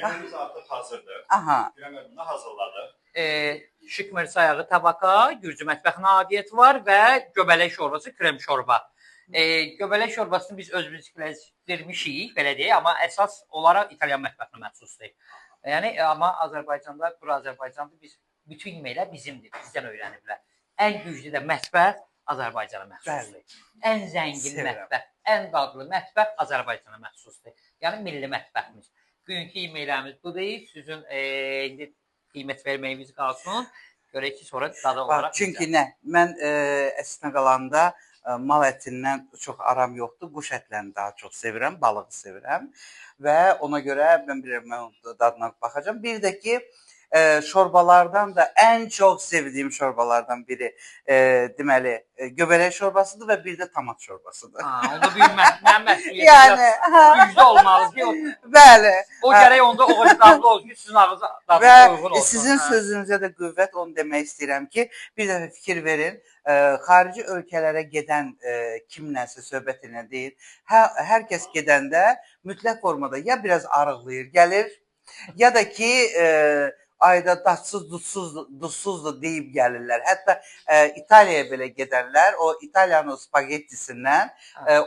Yeməyimiz artıq hazırdır. Aha. Güləmər bunu hazırladı. Şık mırsayağı tabaka, Gürcü mətbəxinə aidiyyəti var və göbələk şorbası, krem şorba. Göbələk şorbasını biz özümüzləşdirmişik, belə deyək, amma əsas olaraq İtalyan mətbəxinə məxsusdur. Yəni, amma Azərbaycanda, bura Azərbaycanda biz bütün yeməklər bizimdir, bizdən öyrəniblər. Ən güclü də mətbəx Azərbaycana məxsusdur. Bəli. Ən zəngin Sevirəm. mətbəx, ən dadlı mətbəx Azərbaycana məxsusdur. Yəni milli mətbəximiz. Bugünkü yeməklərimiz budur. Sizin indi qiymət verməyimiz qalsın. Görək ki, sonra dadı Bax, olaraq. çünki nə? Mən əslinə qalanda mal ətindən çox aram yoxdur. Quş ətlərini daha çox sevirəm, balığı sevirəm və ona görə mən bilirəm, mən onun dadına baxacağam. Bir də ki, şorbalardan da ən çox sevdiyim şorbalardan biri deməli göbələk şorbasıdır və bir də tomat şorbasıdır. Ha, onda bir mənim məsuliyyətim Yəni, güclü olmalıdır ki, bəli. o gərək onda o qədər dadlı olsun ki, sizin ağzı dadlı Və uyğun olsun. sizin Hə. sözünüzə də qüvvət onu demək istəyirəm ki, bir dəfə fikir verin, xarici ölkələrə gedən kimlənsə söhbət ilə deyil, hər kəs gedəndə mütləq formada ya biraz arıqlayır, gəlir, ya da ki, ayda dadsız, duzsuzdur deyib gəlirlər. Hətta İtaliyaya belə gedənlər o İtaliyanın o spagettisindən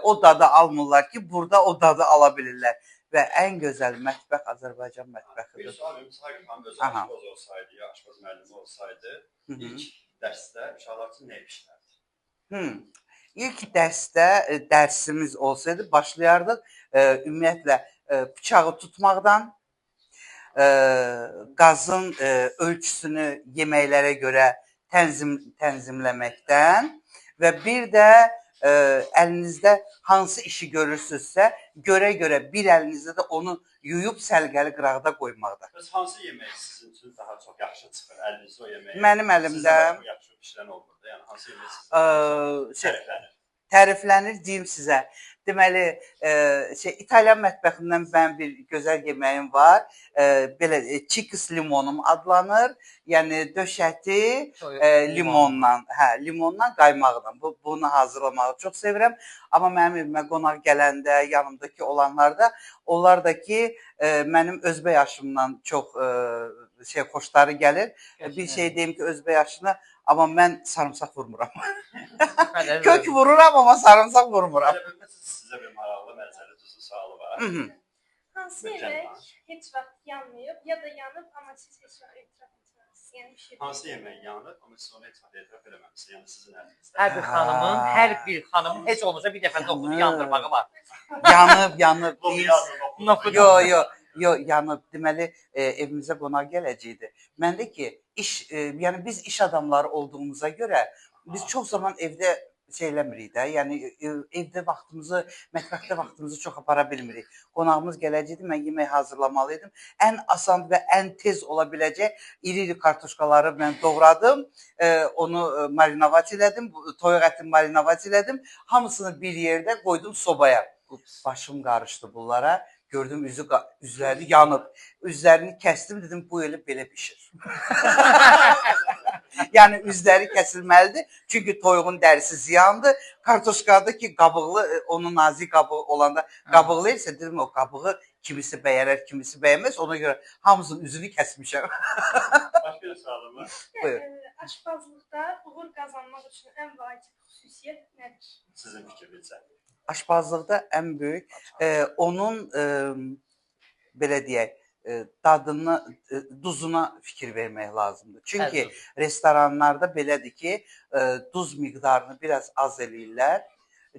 o dadı almırlar ki, burada o dadı ala bilirlər. Və ən gözəl mətbəx Azərbaycan Bir mətbəxidir. sual verim, Saygı xanım özü Aha. aşpaz olsaydı, ya aşpaz müəllimi olsaydı, Hı -hı. ilk dərsdə uşaqlar üçün nə bişirərdi? İlk dərsdə dərsimiz olsaydı başlayardıq ümumiyyətlə bıçağı tutmaqdan, qazın ölçüsünü yeməklərə görə tənzimləməkdən və bir də əlinizdə hansı işi görürsünüzsə, görə-görə bir əlinizdə də onu yuyub səliqəli qıraqda qoymaqda. Bəs hansı yemək sizin üçün daha çox yaxşı çıxır əlinizdə o yemək? Mənim əlimdə Sizdən başqa yaxşı bişirən olmur da, yəni hansı yemək sizin təriflənir? Təriflənir deyim sizə. Deməli, İtalyan mətbəxindən mənim bir gözəl yeməyim var. Belə chickens limonum adlanır. Yəni döş əti limonla, hə, limonla, qaymaqla. Bunu hazırlamağı çox sevirəm. Amma mənim evimə qonaq gələndə, yanımdakı olanlar da, onlar da ki, mənim özbək aşımdan çox xoşları gəlir. Bir şey deyim ki, özbək aşını, amma mən sarımsaq vurmuram. Kök vururam, amma sarımsaq vurmuram. Elə bilmə, sizə bir maraqlı, məzəli, duzlu sualı var. Hı -hı. Hansı Mükemmel. yemək heç vaxt yanmayıb ya da yanıb, amma siz heç vaxt etiraf etməmisiniz? Yəni bir şey. Hansı yemək yanıb, amma siz onu heç vaxt etiraf eləməmisiniz? Yəni sizin əlinizdə. Hər bir xanımın, hər bir xanımın heç olmasa bir dəfə noxudu Yanıb. yandırmağı var. Yanıb, yanıb. Noxudu. Yo, yo, yo, yanıb. Deməli, evimizə qonaq gələcəkdi. Məndə ki, yəni biz iş adamları olduğumuza görə biz çox zaman evdə şey eləmirik də, yəni evdə vaxtımızı, mətbəxdə vaxtımızı çox apara bilmirik. Qonağımız gələcəkdi, mən yemək hazırlamalı idim. Ən asan və ən tez ola biləcək iri-iri kartoşkaları mən doğradım, onu marinavat elədim, toyuq ətini marinavat elədim. Hamısını bir yerdə qoydum sobaya. Başım qarışdı bunlara. Gördüm üzləri yanıb. Üzlərini kəsdim, dedim bu elə belə bişir. Yəni üzləri kəsilməlidir. Çünki toyuğun dərisi ziyandır. Kartoşkadakı qabıqlı, onun nazik qabığı olanda qabıqlı isə dedim o qabığı kimisi bəyənər, kimisi bəyənməz. Ona görə hamısının üzünü kəsmişəm. Başqa bir sualım var. Buyur. Aşpazlıqda uğur qazanmaq üçün ən vacib xüsusiyyət nədir? Sizin fikrinizcə. Aşpazlıqda ən böyük onun belə deyək, dadını, duzuna fikir vermək lazımdır. Çünki restoranlarda belədir ki, duz miqdarını biraz az eləyirlər.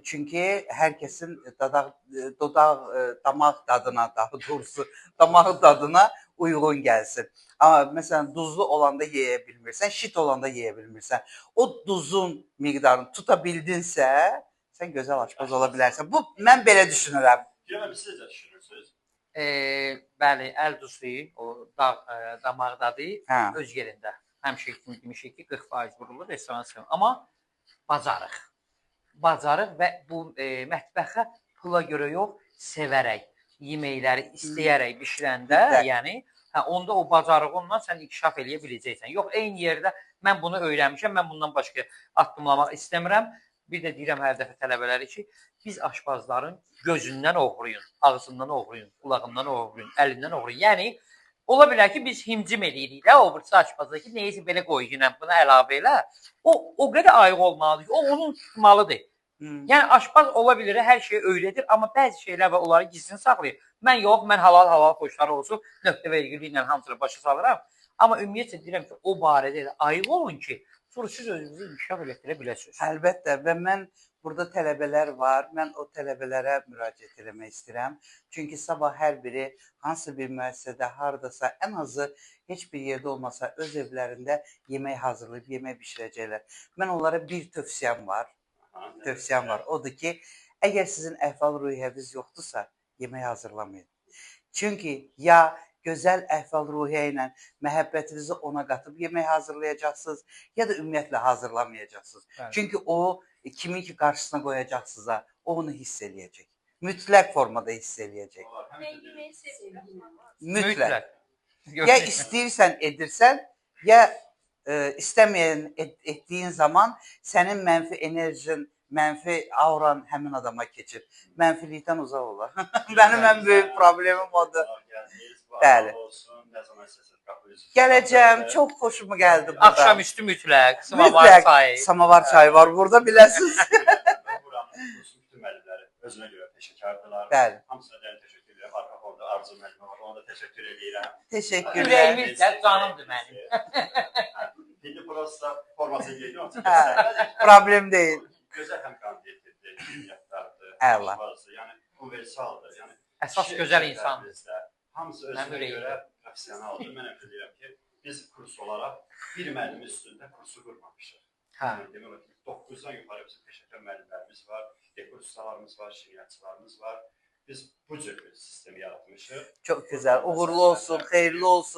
Çünki hər kəsin damaq dadına, daha doğrusu damaq dadına uyğun gəlsin. Amma məsələn duzlu olanda yeyə bilmirsən, şit olanda yeyə bilmirsən. O duzun miqdarını tuta bildinsə, sən gözəl aşpaz ola bilərsən. Bu, mən belə düşünürəm. Görməm, siz necə düşünürsünüz? Bəli, əl duzu, o damaq dadı öz yerində. Həmişə kimi demişik ki, 40% vurulur restoran sistemi. Amma bacarıq. Bacarıq və bu mətbəxə pula görə yox, sevərək, yeməkləri istəyərək bişirəndə, yəni, onda o bacarığınla sən inkişaf eləyə biləcəksən. Yox, eyni yerdə mən bunu öyrənmişəm, mən bundan başqa addımlamaq istəmirəm. Bir də deyirəm hər dəfə tələbələrə ki, biz aşpazların gözündən oğruyun, ağzından oğruyun, qulağından oğruyun, əlindən oğruyun. Yəni ola bilər ki, biz himcim eləyirik də o birisi aşpaza ki, neysə belə qoy yenə buna əlavə elə. O qədər ayıq olmalıdır ki, o onun tutmalıdır. Yəni aşpaz ola bilər, hər şeyi öyrədir, amma bəzi şeylər var, onları gizlin saxlayır. Mən yox, mən halal xoşları olsun, nöqtə vergüllü ilə hamısını başa salıram. Amma ümumiyyətcə deyirəm ki, o barədə də ayıq olun ki, sonra siz özünüzü inkişaf elətdirə biləsiniz. Əlbəttə və mən burada tələbələr var. Mən o tələbələrə müraciət eləmək istəyirəm. Çünki sabah hər biri hansı bir müəssisədə, hardasa, ən azı heç bir yerdə olmasa öz evlərində yemək hazırlayıb yemək bişirəcəklər. Mən onlara bir tövsiyəm var. Tövsiyəm var. Odur ki, əgər sizin əhval-ruhiyyəniz yoxdursa, yemək hazırlamayın. Çünki ya gözəl əhval-ruhiyyə ilə məhəbbətinizi ona qatıb yemək hazırlayacaqsınız, ya da ümumiyyətlə hazırlamayacaqsınız. Bəli. Çünki o kimin ki qarşısına qoyacaqsınız, o onu hiss eləyəcək. Mütləq formada hiss eləyəcək. Mən yeməyi sevirəm. Mütləq. Ya istəyirsən edirsən, ya istəməyən etdiyin zaman sənin mənfi enerjin, mənfi auran həmin adama keçir. Mənfilikdən uzaq olar. Mənim ən böyük problemim odur. Bəli. Olsun, nə zaman istəsəz qapı üzü. Gələcəm, çox xoşuma gəldi burada. Axşamüstü mütləq, samavar Mütləq. çayı. Samavar çayı var burada, biləsiniz. Buranın kursun bütün müəllimləri özünə görə peşəkardırlar. Bəli. Hamısına dərin təşəkkür edirəm. Arxa fonda Arzu müəllimə var, ona da təşəkkür edirəm. Təşəkkürlər. Ürəyimiz də canımdır mənim. İndi prosta formasını geydi, onun üçün Hə. göstərmədik. Problem deyil. Gözəl həmkarlıqdır, dünyadadır. Əla. Yəni universaldır. Yəni Əsas gözəl insandır. Bizdə. Hamısı Mənim özünə ürəyimdə. görə professionaldır. Mən həmişə deyirəm ki, biz kurs olaraq bir müəllimin üstündə kursu qurmamışıq. Hə. Yəni demək olar ki, 9-dan yuxarı bizim peşəkar müəllimlərimiz var, dekor ustalarımız var, şirniyyatçılarımız var. Biz bu cür bir sistemi yaratmışıq. Çox gözəl. Uğurlu olsun, xeyirli olsun.